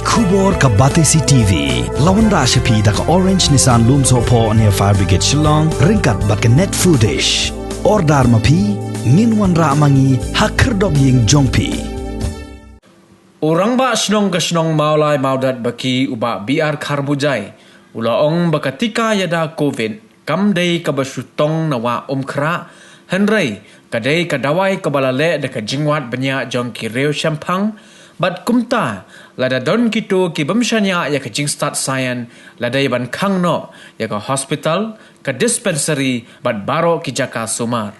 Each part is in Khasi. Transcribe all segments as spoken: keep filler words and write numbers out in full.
Khubor ka Batesi T V. La wanrah sha phi da ka Orange Nissan Lumsohphoh near Fire Brigade Shillong, ryngkat bad ka Net Foodish. Order ma phi, ngin wanrah ma ngi ha khyrdop ïing jong phi. U Rangbah Shnong ka shnong Mawlai Mawdatbaki u Bah B R Kharbujai u la ong ba ka tika ïada Covid kam dei kaba shu tong na Wah Umkhrah, hynrei ka dei ka dawai kaba la leh da ka jingwad bniah jong ki riewshemphang, bad kumta lada don kito ki bym shaniah ïa ka jingstad saian, la dei ban khang noh ïa ka hospital, ka dispensary bad baroh ki jaka sumar.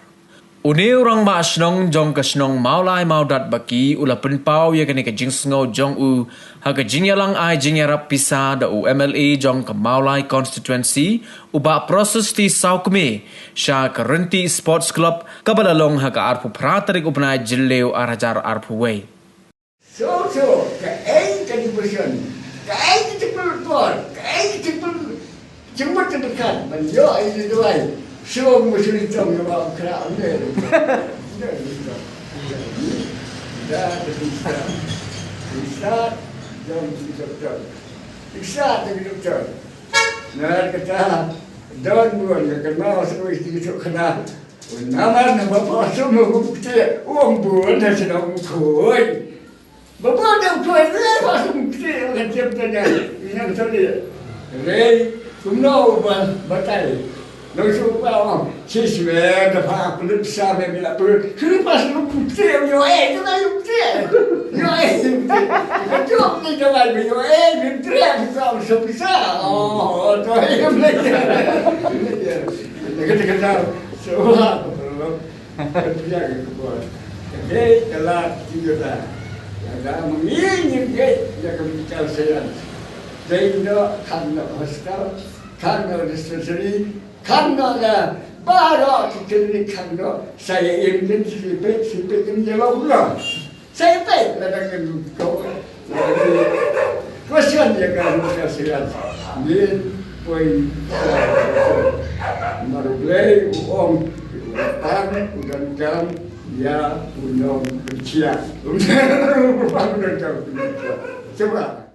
Une u Rangbah Shnong jong ka shnong Mawlai Mawdatbaki u la pynpaw ïa kane ka jingsngew jong u ha ka jingïalang ai jingïarap pisa da u M L A jong ka Mawlai Constituency, u Bah Prasasti Sawkmie, sha ka Rynti Sports Club kaba la long ha ka arphew phra tarik u bnai Jylliew ar hajar arphew wei. So, so, kaei ka devotion, kaei ka jingpynlut por, kaei ka jingpynlut jingmut jingpyrkhat ban ïoh ïa ki dawai. So, mesti tong ïa Bah Umkhrah, ne. Ne, ne. Da, da, da. Isa jong ki doktor. Isa jong ki doktor. Namar kata don bun ka kynmaw sngewsih ki suk khana. Namar namar pha sum u kti u ong bun da shnong u khoi. Ba bun da u khoi ne pha sum u kti u ka tiap tanya. Ina ka tanya. Rei kumno u ba batai. Nong shu ba ong. Shiswe da pha kulit sa me bila put. Kri pha sum u kti u yo eh. Kri pha sum u kti. Yo eh. Ka juk ni ka bai ba yo eh. Kri pha sum u kti. Oh, to eh. Kata kata. Sebab ka pia ka khubor. Ka dei ka lad ki jota. Lada ma ngi ngim ngeit ïa ka medical science, dei noh khang noh hospital, khang noh dispensary, khang noh la baroh ki klinik, khang noh sa ïa im din sipit sipit im ïa long noh. Sa ïa peit lada ngin ko. Question ïa ka medical science. Ngin poi mar U Blei u ong u pang u donkam ïa u nongpynkhiah. U pang u donkam u nongpynkhiah. Cuba.